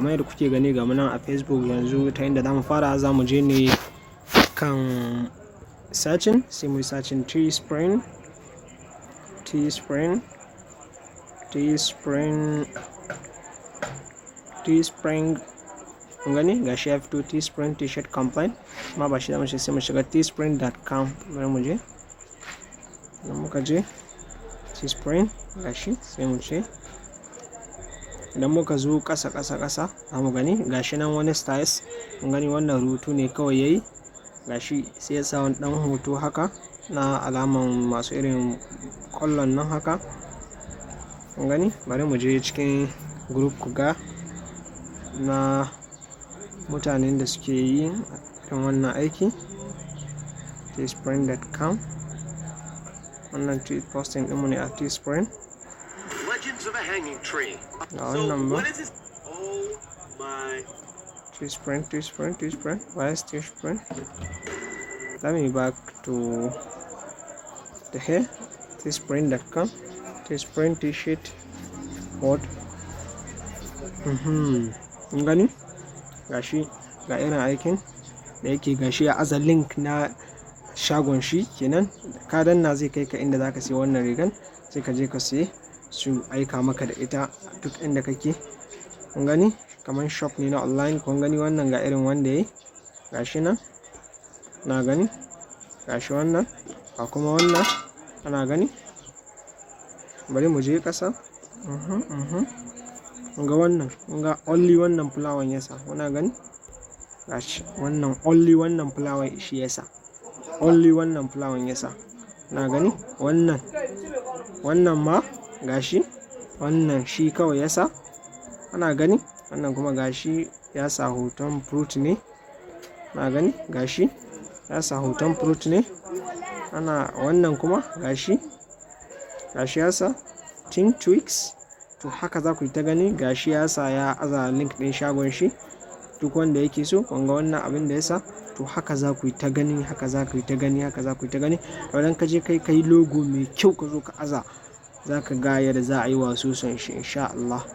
Kamar yadda kuke gani, ga nan a Facebook yanzu. Ta inda zamu fara, zamu je ne kan searching, sai mu yi searching Teespring, Teespring, Teespring, Teespring. Kun gani, gashi ya fito, Teespring T-shirt complaint. Amma ba shi zamu shi, sai mu shiga teespring.com. Bari mu je. Idan muka je Teespring, gashi, sai mu ce idan muka zo ƙasa, ƙasa, ƙasa, za mu gani gashi nan wani styles. Kun gani, wannan rubutu ne kawai yayi. Gashi, sai ya sa wani ɗan hoto haka na alaman masu irin ƙwallon nan haka. Kun gani, bari mu je cikin group ku ga na mutanen da suke yi irin wannan aiki. Teespring.com, wannan tweet posting ɗinmu ne a Teespring. Legends of a hanging tree. Ga wannan ba. What is this? Oh my. Teespring, Teespring, Teespring. Why is Teespring? Let me back to the here, teespring.com, Teespring T-shirt. What? Kun gani, gashi ga irin aikin da yake. Gashi ya aza link na shagon shi kenan. Ka danna, zai kai ka inda zaka siya wannan rigan, sai ka je ka siye, su aika maka da ita duk inda kake. Kun gani, kamar shop ne na online. Kun gani, wannan ga irin wanda yayi, gashi nan na gani. Gashi wannan, ga kuma wannan, ana gani. Bari mu je ƙasa. Kun ga wannan, kun ga only wannan fulawan yasa, kuna gani. Gashi wannan, only wannan fulawan shi yasa, only wannan fulawan yasa, na gani. Wannan, wannan ma gashi, wannan shi kawai yasa, ana gani. Wannan kuma gashi ya sa hoton fruit ne, na gani. Gashi ya sa hoton fruit ne ana. Wannan kuma gashi, gashi ya sa "Think Tweaks". To, haka za ku yi ta gani. Gashi ya sa, ya aza link ɗin shagon shi, duk wanda yake so. Kun ga wannan abin da ya sa. To, haka za ku yi ta gani, haka za ku yi ta gani, haka za ku yi ta gani. To, idan ka je kai kai logo mai kyau, ka zo ka aza, za ka ga yadda za a yi wasu son shi, insha Allah.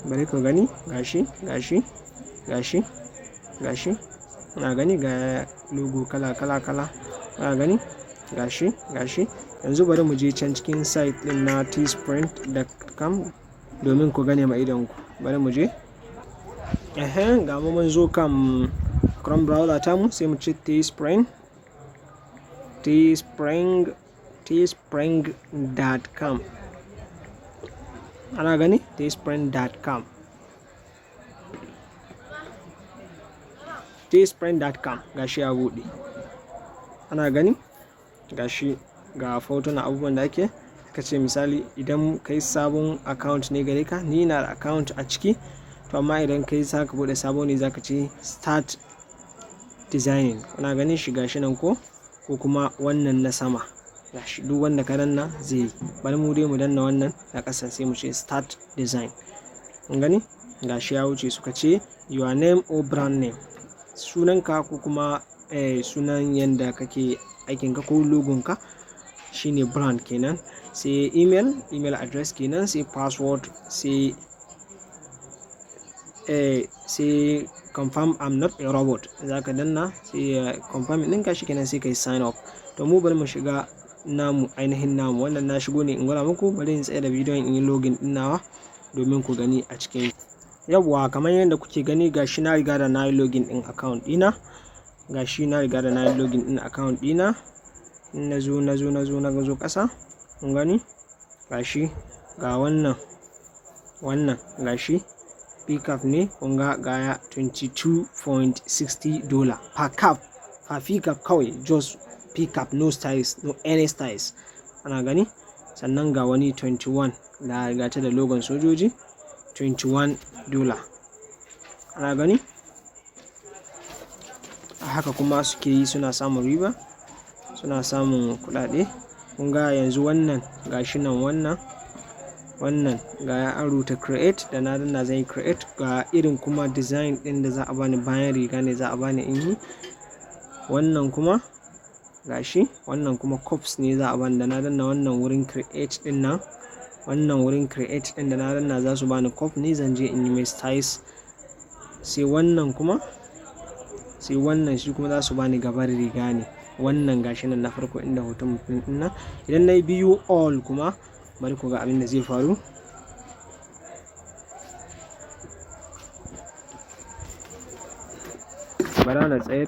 Bari ka gani, gashi, gashi, gashi, gashi, na gani, ga logo kala kala kala, na gani, gashi, gashi. Yanzu bari mu je can cikin site din na teespring.com domin ku gane ma idonku. Bari mu je. Ehen, ga mu mun zo kan Chrome browser tamu, sai mu ce Teespring, Teespring, teespring.com. Ana gani, teespring.com, teespring.com. Gashi ya buɗe, ana gani. Gashi ga fotuna abubuwan da ake. Ka ce misali idan kai sabon account ne gare ka, ni na da account a ciki. To, amma idan kai za ka buɗe sabo ne, za ka ce "Start designing". Kuna ganin shi, gashi nan, ko kuma wannan na sama, gashi, duk wanda ka danna zai yi. Bari mu dai mu danna wannan na ƙasa, sai mu ce "Start design". Kun gani, gashi ya wuce. Suka ce "Your name or brand name", sunanka ko kuma sunan yanda kake aikinka ko logonka, shine brand kenan. Sai email, email address kenan, sai password, sai "Confirm I'm not a robot". Za ka danna, sai confirm ɗinka shi kenan, sai ka yi sign up. To, mu bari mu shiga namu, ainihin namu. Wannan na shigo ne in gwada muku. Bari in tsaya da bidiyon in yi login ɗin nawa domin ku gani a cikin. Yawwa, kamar yadda kuke gani, gashi na riga da na yi login ɗin account ɗina. Gashi na riga da na yi login ɗin account ɗina. In na zo, na zo, na zo, na zo ƙasa, kun gani, gashi ga wannan. Wannan gashi pickup ne. Kun ga, gaya $22.60 per cap, per pickup kawai, just pickup, no styles, no any styles, ana gani. Sannan ga wani 21 da gata da logon sojoji, $21, ana gani. Haka kuma suke yi, suna samun riba, suna samun kuɗaɗe. Kun ga yanzu wannan, gashi nan, wannan, wannan ga an rubuta "Create". Da na danna, zan yi create. Ga irin kuma design ɗin da za a bani, bayan riga ne za a bani in yi. Wannan kuma gashi, wannan kuma cups ne za a bani. Da na danna wannan wurin create ɗin nan. Wannan wurin create ɗin da na danna za su bani copy ne, zan je in yi mai styles. Sai wannan kuma, sai wannan shi kuma za su bani gaban riga ne. Wannan gashi nan na farko inda hoton mutum ɗin nan. Idan na yi view all kuma, bari ku ga abin da zai faru. Bara na tsaye.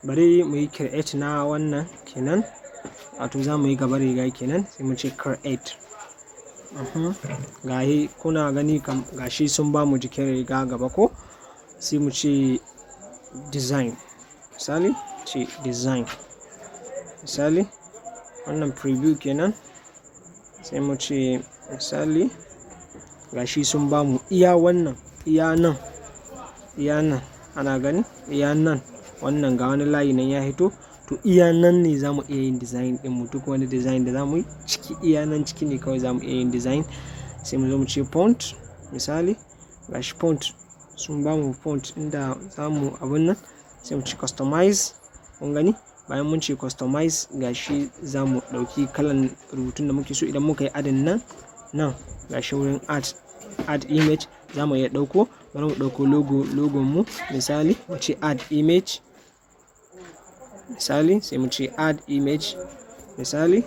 Bari mu yi create na wannan kenan. Wato za mu yi gaban riga kenan, sai mu ce create. Gahi kuna gani kam gashi sun bamu jikin riga gaba ko? Sai mu ce design. Misali ce design. Misali wannan preview kenan. Sai mu ce misali gashi sun bamu iya wannan, iya nan, iya nan ana gani? Iya nan. Wannan ga wani layi nan ya hito. To iya nan ne za mu iya yin design ɗin mu. Duk wani design da za mu yi ciki, iya nan ciki ne kawai za mu iya yin design. Sai mu zo mu ce font. Misali gashi font sun bamu font inda za mu abun nan. Sai mu ce customize. Kun gani? Bayan mun ce customize, gashi za mu ɗauki kalan rubutun da muke so. Idan muka yi adding nan, nan gashi wurin add image za mu iya ɗauko. Bari mu ɗauko logon mu. Misali mu ce add image. Misali sai mu ce add image. Misali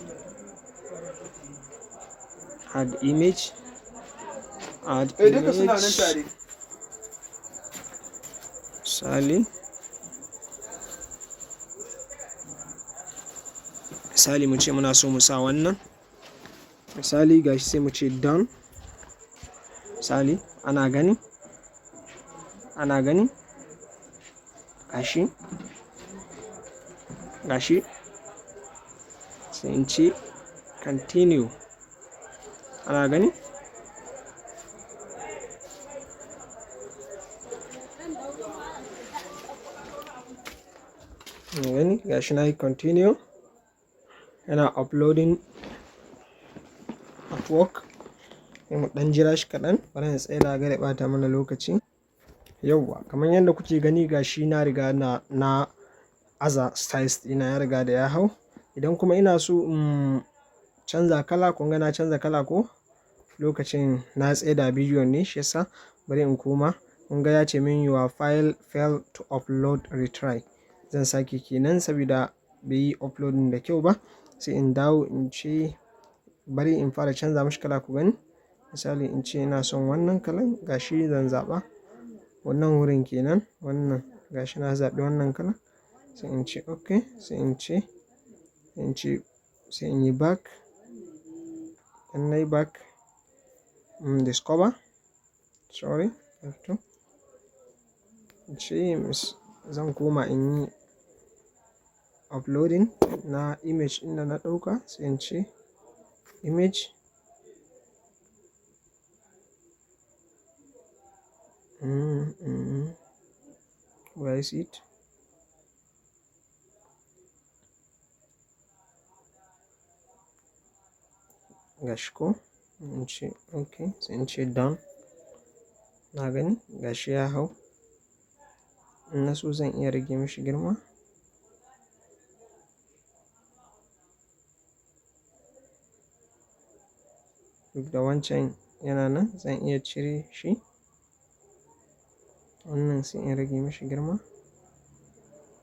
add image, add Eh, duka suna nan image. tare. Misali, misali mu ce muna so mu sa wannan. Misali gashi sai mu ce done. Misali ana gani, ana gani gashi, gashi sai in ce continue. Ana gani? Ana gani gashi na yi continue, yana uploading artwork. Sai mu ɗan jira shi kaɗan, bari in tsaya da ya ɓata mana lokaci. Yauwa, kamar yadda kuke gani gashi na riga na aza styles ɗina, ya riga da ya hau. Idan kuma ina so in canza kala, kun ga na canza kala ko? Lokacin na tsaida bidiyon ne shi yasa, bari in koma. Kun ga ya ce min "Your file failed to upload, retry." Zan sake kenan saboda bai yi uploading da kyau ba. Sai in dawo in ce bari in fara canza mashi kala ku gani. Misali in ce ina son wannan kalan, gashi zan zaɓa wannan wurin kenan. Wannan gashi na zaɓi wannan kalan. Sai in ce okay, sai in ce sai in yi back. In nayi back, discover, sorry, F2. In ce zan koma in yi uploading na image ɗin da na ɗauka. Sai in ce image. Where is it? Gashi ko? In ce okay, sai in ce done. Na gani gashi ya hau. In na so zan iya rage mishi girma. Duk da wancan yana nan, zan iya cire shi. Wannan sai in rage mishi girma.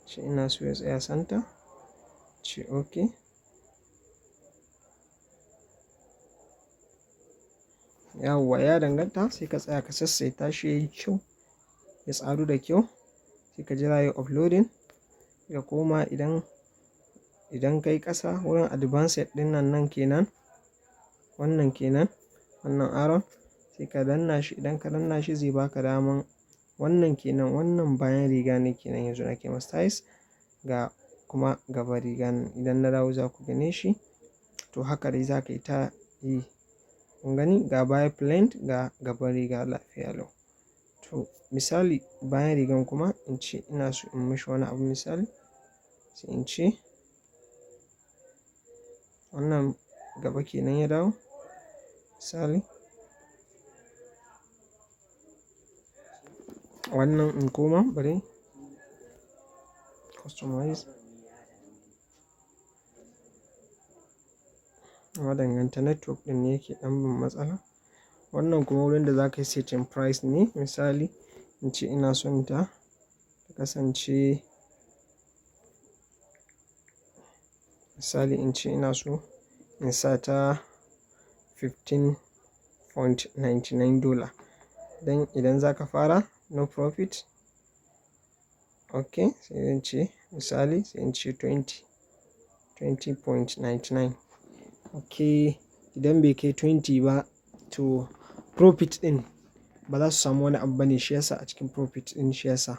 Ce ina so ya tsaya center. Ce okay. Yauwa, ya danganta, sai ka tsaya ka sassaita shi yayi kyau, ya tsaru da kyau. Sai ka jira yayi uploading. Ya koma idan kai ƙasa wurin advanced ɗin nan, nan kenan. Wannan kenan, wannan arrow, sai ka danna shi. Idan ka danna shi zai baka daman wannan kenan. Wannan bayan riga ne kenan yanzu nake ma styles, ga kuma gaban riga nan. Idan na dawo za ku gane shi. To haka dai za ka yi ta yi. Kun gani, ga baya plain, ga gaban riga lafiya lau. To misali bayan rigan kuma in ce ina so in mishi wani abu, misali sai in ce wannan gaba kenan ya dawo. Misali wannan in koma, bari customize. Ya danganta, network ɗin ne yake ɗan ban matsala. Wannan kuma wurin da za ka yi setting price ne. Misali in ce ina son ta kasance, misali in ce ina so in sa ta $15.99. Dan idan za ka fara, no profit. Ok, sai in ce misali sai in ce 20.99. Ok, idan bai kai 20 ba to profit ɗin ba za su samu wani abu bane, shi yasa a cikin profit ɗin shi yasa.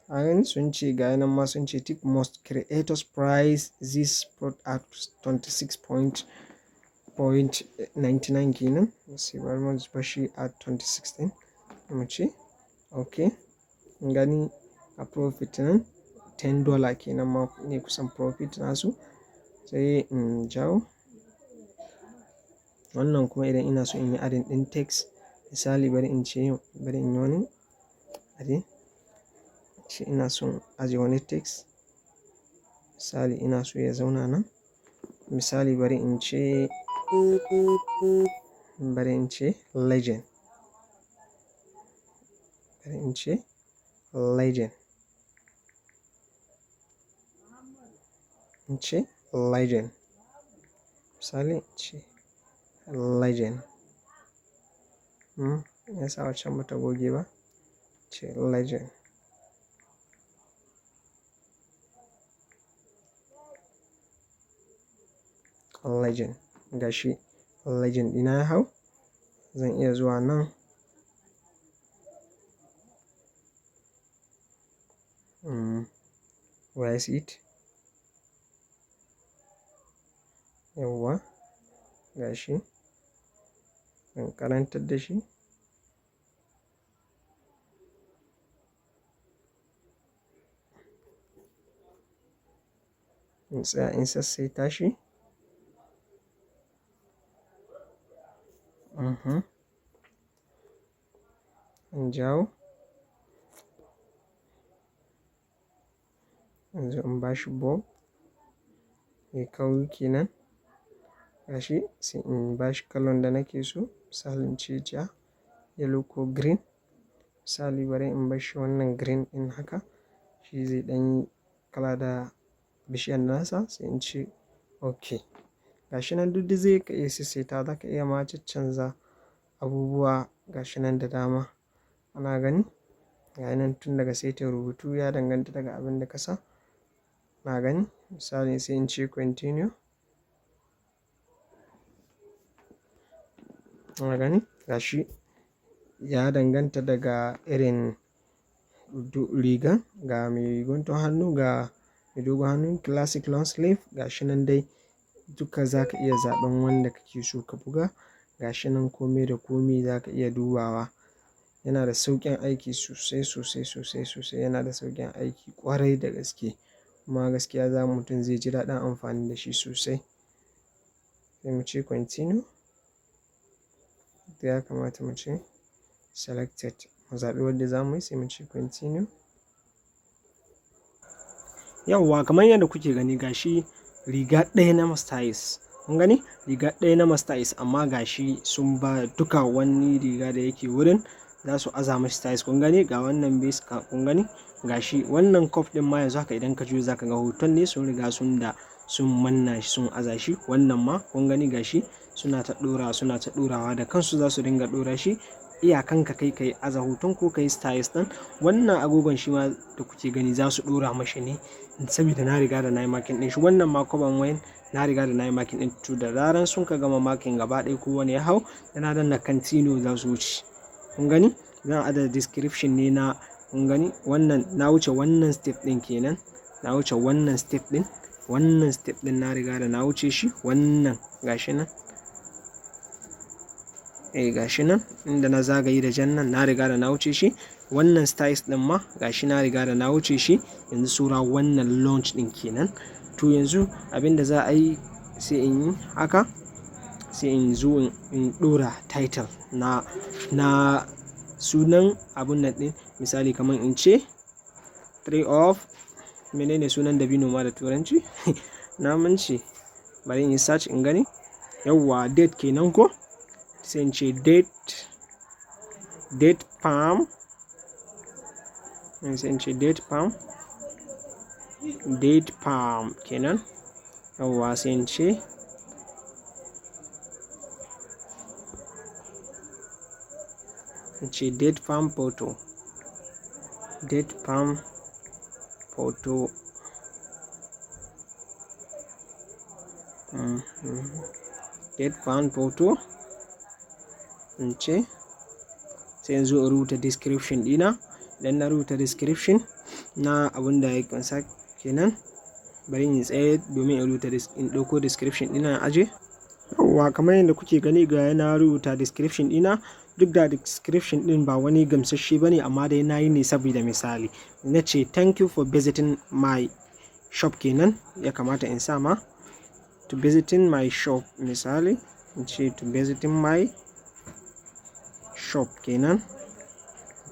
A gani sun ce ga nan ma sun ce tip: most creators price this product at 26.99 kenan. Sai bari mu bashi a 26 ɗin, mu ce ok. Gani a profit nan $10 kenan ma ne kusan profit nasu. Sai in jawo wannan kuma idan ina so in yi adding ɗin text, misali bari in ce bari in yi wani adding, ce ina son ajiye wani text, misali ina so ya zauna nan. Misali bari in ce legend, bari in ce legend, in ce legend, misali in ce legend. Ya sa waccan bata goge ba. Ce legend. Legend. Gashi legend ɗina ya hau. Zan iya zuwa nan. Where is it? Yauwa. Gashi. Zan karantar da shi. In tsaya in sassaita shi. In jawo. Yanzu in bashi bold. Mai kauri kenan. Gashi sai in bashi kalan da nake so. Misali in ce ja, yellow ko green. Misali bari in bashi wannan green ɗin haka. Shi zai ɗan yi kala da bishiyar nasa, sai in ce okay. Gashi nan duk zai ka iya sassaita, za ka iya ma caccanza abubuwa gashi nan da dama. Ana gani? Ga nan tun daga saitin rubutu, ya danganta daga abin da ka sa. Na gani? Misali sai in ce continue. Na gani? Gashi ya danganta daga irin rigan, ga mai guntun hannu, ga mai dogon hannu, classic long sleeve, gashi nan dai duka za ka iya zaɓan wanda kake so ka buga. Gashi nan kome da kome za ka iya dubawa. Yana da sauƙin aiki sosai, sosai, sosai, sosai. Yana da sauƙin aiki ƙwarai da gaske. Kuma gaskiya za mutum zai ji daɗin amfani da shi sosai. Sai mu ce continue. Ya kamata mu ce selected. Mu zaɓi wadda za mu yi, sai mu ce continue. Yauwa, kamar yadda kuke gani, gashi riga ɗaya na styles. Kun gani? Riga ɗaya na styles, amma gashi sun ba duka wani riga da yake wurin za su aza mashi styles. Kun gani? Ga wannan base, kun gani? Gashi wannan cup ɗin ma yanzu haka idan ka juyo za ka ga hoton ne, sun riga sun da sun manna shi, sun aza shi. Wannan ma kun gani, gashi suna ta ɗora, suna ta ɗorawa, da kansu za su dinga ɗora shi. Iyakan ka kai ka yi aza hoton ko ka yi styles ɗin. Wannan agogon shi ma da kuke gani za su ɗora mashi ne saboda na riga da na yi marking ɗin shi. Wannan ma kwaban wayan na riga da na yi marking ɗin. To, da zaran sun ka gama marking gaba ɗaya, kowane ya hau, da na danna continue za su wuce. Kun gani? Zan aza description ne na. Kun gani? Wannan na wuce wannan step ɗin kenan. Na wuce wannan step ɗin. Wannan step ɗin na riga da na wuce shi. Wannan gashi nan. Eh, gashi nan inda na zagaye da jan nan, na riga da na wuce shi. Wannan styles ɗin ma gashi na riga da na wuce shi. Yanzu saura wannan launch ɗin kenan. To, yanzu abin da za a yi, sai in yi haka, sai in zo in ɗora title na sunan abun nan ɗin. Misali kamar in ce tree of menene sunan dabino ma da turanci? Na mance. Bari in yi search in gani. Yawwa, date kenan ko? Sai in ce date palm, sai in ce date palm, date palm kenan. Yawwa, sai in ce date palm photo, date palm photo, date palm photo in ce. Sai in zo in rubuta description ɗina. Idan na rubuta description na abin da ya kunsa kenan, bari in tsaye domin in rubuta, in ɗauko description ɗina in aje. Yawwa, kamar yadda kuke gani, ga yana rubuta description ɗina. Duk da description ɗin ba wani gamsasshe ba ne, amma dai na yi ne saboda misali. Na ce "Thank you for visiting my shop" kenan ya kamata in sa ma, "to visiting my shop". Misali in ce "to visiting my shop" kenan,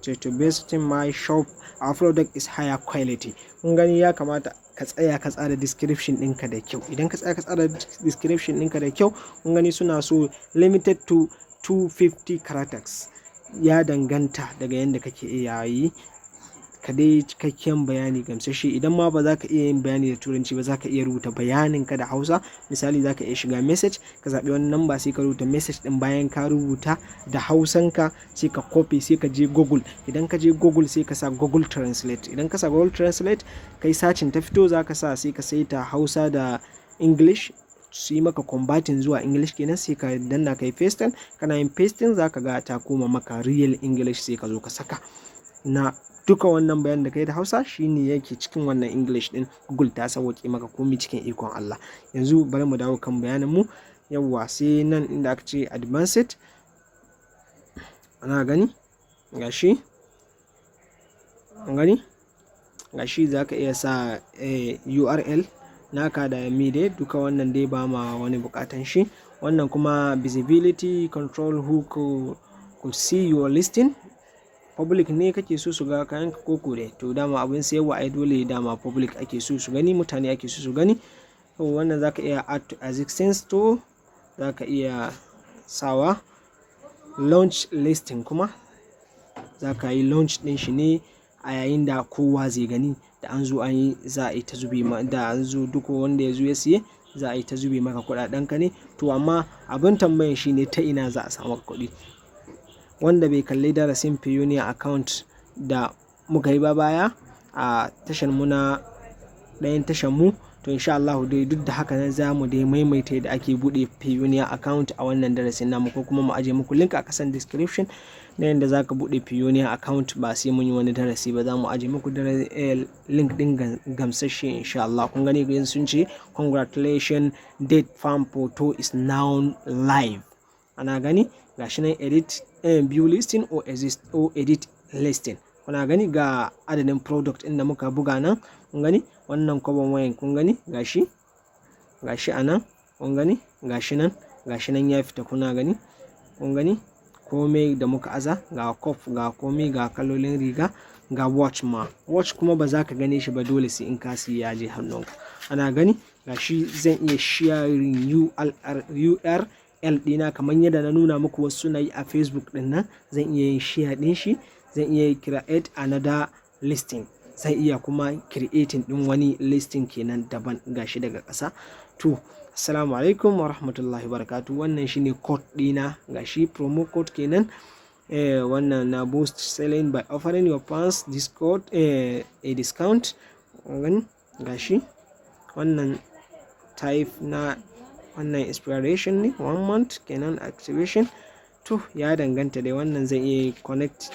ce "to visiting my shop, our product is higher quality". Kun gani, ya kamata ka tsaya ka tsara description ɗinka da kyau. Idan ka tsaya ka tsara description ɗinka da kyau, kun gani, suna so limited to 250 characters. Ya danganta daga yadda kake iya yi, ka dai cikakken bayani gamsasshe. Idan ma ba za ka iya yin bayani da Turanci ba, za ka iya rubuta bayanin ka da Hausa. Misali, za ka iya shiga message, ka zaɓi wani namba, sai ka rubuta message ɗin. Bayan ka rubuta da Hausanka, sai ka copy, sai ka je Google. Idan ka je Google, sai ka sa Google Translate. Idan ka sa Google Translate, kai searching, ta fito, za ka sa, sai ka saita Hausa da English, su yi maka converting zuwa English kenan. Sai ka danna kai pasting. Kana yin pasting, za ka ga ta koma maka real English. Sai ka zo ka saka na duka wannan bayan da kai da Hausa shine yake cikin wannan English din. Google ta sauwaƙe maka komai cikin ikon Allah. Yanzu bari mu dawo kan bayanin mu. Yawwa, sai nan inda aka ce advanced, ana gani, gashi an gani, gashi za ka iya sa URL naka da mi dai duka. Wannan dai ba ma wani bukatan shi. Wannan kuma visibility, control who could see your listing. Public ne kake so su ga kayan ka koko dai? To, dama abin sayarwa ai dole dama public ake so su gani, mutane ake so su gani. To, wannan zaka iya add to existing store, zaka iya sawa launch listing, kuma zaka yi launch din shi ne a yayin da kowa zai gani. Da an zo an yi, za a yi ta zube ma. Da an zo, duk wanda ya zo ya siye, za a yi ta zube maka kuɗaɗen ka ne. To, amma abin tambayan shine, ta ina za a samu kuɗi? Wanda bai kalli darasin Payoneer account da muka yi ba baya a tashar mu, na ɗayan tashar mu, to insha Allah dai duk da haka nan za mu dai maimaita yadda ake buɗe Payoneer account a wannan darasin namu, ko kuma mu aje muku link a kasan description na yadda za ka buɗe Payoneer account. Ba sai mun yi wani darasi ba, za mu aje muku link ɗin gamsasshe insha Allah. Kun gani, yanzu sun ce "Congratulations, Date Farm Photo is now live". Ana gani, gashi nan edit, view listing or exist or edit listing. Kuna gani, ga adadin product ɗin da muka buga nan. Kun gani, wannan kwabon wayan, kun gani, gashi, gashi a nan. Kun gani, gashi nan, gashi nan ya fita. Kuna gani, kun gani komai da muka aza, ga cup, ga komai, ga kalolin riga, ga watch ma. Watch kuma ba za ka gane shi ba, dole sai in ka siya ya je hannunka. Ana gani, gashi zan iya sharing URL ɗina kamar yadda na nuna muku wasu suna yi a Facebook ɗin nan. Zan iya yin share ɗin shi, zan iya create another listing, zan iya kuma creating ɗin wani listing kenan daban, gashi daga ƙasa. To, assalamu alaikum wa rahmatullahi barakatuh. Wannan shine code ɗina, gashi promo code kenan. Wannan na boost selling by offering your fans this code a discount. Gashi wannan type na wannan inspiration ne, one month kenan activation. To, ya danganta dai. Wannan zan iya connect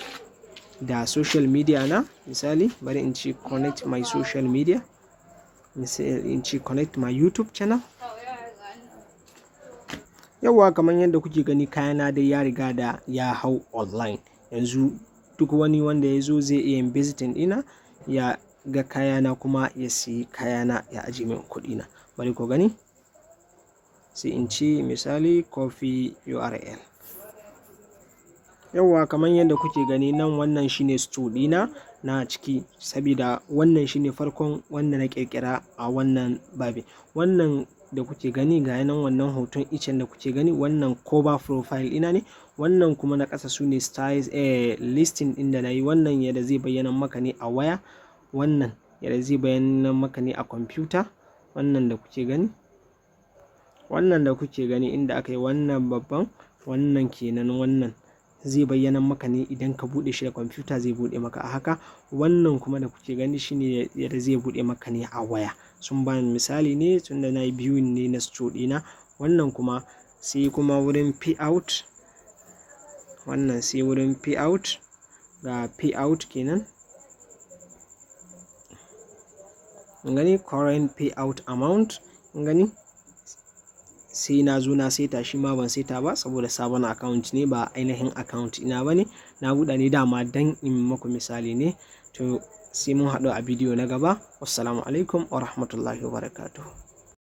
da social media na. Misali, bari in ce connect my social media, misali in ce connect my YouTube channel. Yauwa, kamar yadda kuke gani, kayana dai ya riga da ya hau online. Yanzu duk wani wanda ya zo zai iya yin visiting ɗina, ya ga kayana, kuma ya siyi kayana, ya ajiye min kuɗina. Bari ku gani, sai in ce misali copy URL. Yauwa, kamar yadda kuke gani nan, wannan shine store ɗina na ciki, sabida wannan shine farkon wanda na ƙirƙira a wannan babin. Wannan da kuke gani, ga nan wannan hoton icen da kuke gani, wannan cover profile ina ne. Wannan kuma na ƙasa su ne styles, listing ɗin da na yi. Wannan yadda zai bayyana maka ne a waya, wannan yadda zai bayyana maka ne a kwamfuta. Wannan da kuke gani, wannan da kuke gani inda aka yi wannan babban wannan kenan, wannan zai bayyana maka ne idan ka buɗe shi da kwamfuta, zai buɗe maka a haka. Wannan kuma da kuke gani shine yadda zai buɗe maka ne a waya. Sun bani misali ne tunda na yi biyun ne na store ɗina. Wannan kuma sai kuma wurin payout. Wannan sai wurin payout, ga payout kenan. Kun gani, current payout amount, kun gani, sai na zo na saita shi ma. Ban saita ba saboda sabon account ne, ba ainihin account ina ba ne. Na buɗe ne dama dan in maku misali ne. To, sai mun haɗu a bidiyo na gaba. Wassalamu alaikum wa rahmatullahi wa barakatuh.